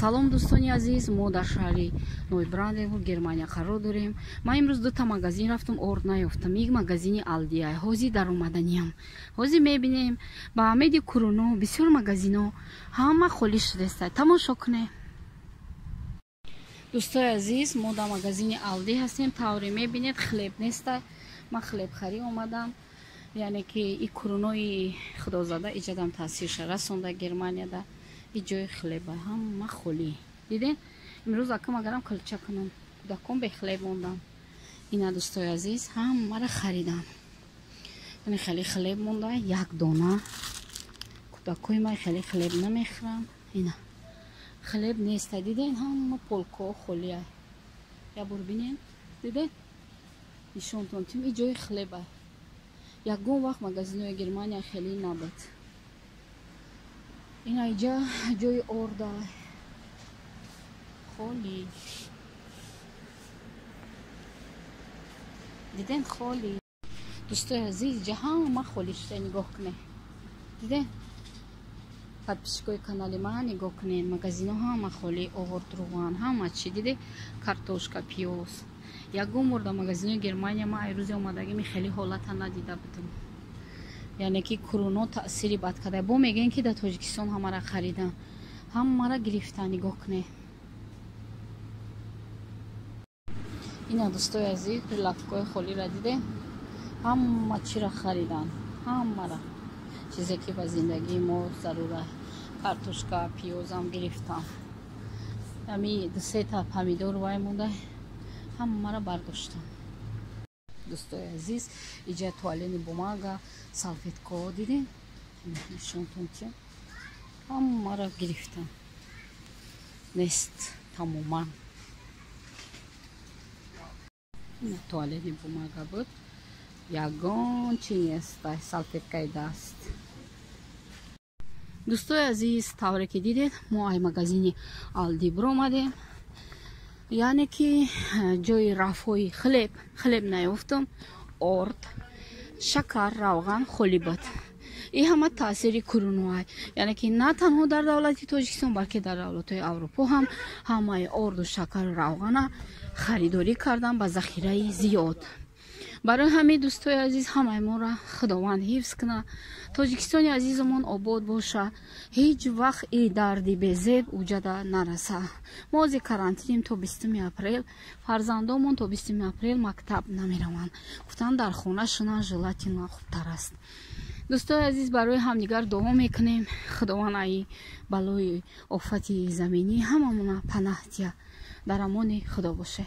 Салом, дӯстони азиз, мо дар шаҳри Нойбранденбург, Германия қарор дорем. Ман имрӯз дута магазин рафтам, орд наёфтам. Як магазини Алдия, ҳозир даромаданиям. Ҳозир мебинем, ба амеди куруно бисёр магазино ҳама холӣ шудааст. Тамошо кунем. Дӯстои азиз, мо дар магазини Алди ҳастем. Тавре мебинед, хлеб неста. Ман хлебхарӣ омадам. Яъне ки и курунои худозада иҷадам таъсирша расонда Германияда. И ҷои хлеба ҳама холӣ. Диден? Имрӯз акам агарам кулча кунам. Кӯдакон бе хлеб мондам. Ина, дӯстои азиз, ҳамаро харидам. Яъне хеле хлеб монда, як дона. Кӯдакои ман хеле хлеб намехӯранд. Ина. Хлеб неста, диден? Ҳама полкаҳо холия. Як бор бинен, диден? Нишонтон тим, и ҷои хлеба. Ягон вақт магазинои Германия хеле набуд. Ина иҷа ҷои орда холӣ. Диден, холӣ. Дӯстои азиз, иҷа ҳама холӣ шуда, нигоҳ кунед. Диден? Подписчикои канали ман, нигоҳ кунед, магазино ҳама холӣ, орд, рӯған, ҳама чӣ, диде? Картошка, пиёз. Ягон бор дар магазинои Германия ман ай рӯзи омадагими хеле ҳолата надида будам. Яъне ки куруно таъсири бад карда. Бо мегӯем ки дар Тоҷикистон ҳамаро харидан, ҳамаро гирифтан, нигоҳ кунед. Ина, дӯстои азиз, прилавкаҳои холиро дидем? Ҳама чиро харидан, ҳамаро. Чизе ки ба зиндагии мо зарур аст. Картошка, пиёзам гирифтам. Ами ду-сета помидор вай монда, ҳамаро бардоштам. Дӯстои азиз, иҷа туалетни бумага, салфеткаҳо дидем? Нишонтон тиям. Ҳамаро гирифтам. Нест тамоман. Ина туалетни бумага буд. Ягон чи нест, салфеткаи даст. Дӯстои азиз, тавре ки дидед, мо ай магазини Алди биромадем. Яъне ки ҷои рафҳои хлеб, хлеб наёфтам, орд, шакар, равған холӣ буд. Ин ҳама таъсири куруноай. Яъне ки на танҳо дар давлати Тоҷикистон, балки дар давлатҳои Аврупо ҳам ҳамаи орду, шакару равғана харидорӣ кардан ба захираи зиёд. Барои ҳамин, дӯстои азиз, ҳамаи моро Худованд ҳифз кунад. Тоҷикистони азизамон обод боша. Ҳеҷ вақт и дарди безеб уҷада нараса. Мо ҳозир карантинем то 20 апрел. Фарзандомон то 20 апрел мактаб намераванд. Гуфтанд, дар хона шунан желательно хубтар аст. Дӯстои азиз, барои ҳамдигар дуо мекунем. Худованд ай балои офати заминӣ ҳамамона панаҳ диҳад. Дар амони Худо боше.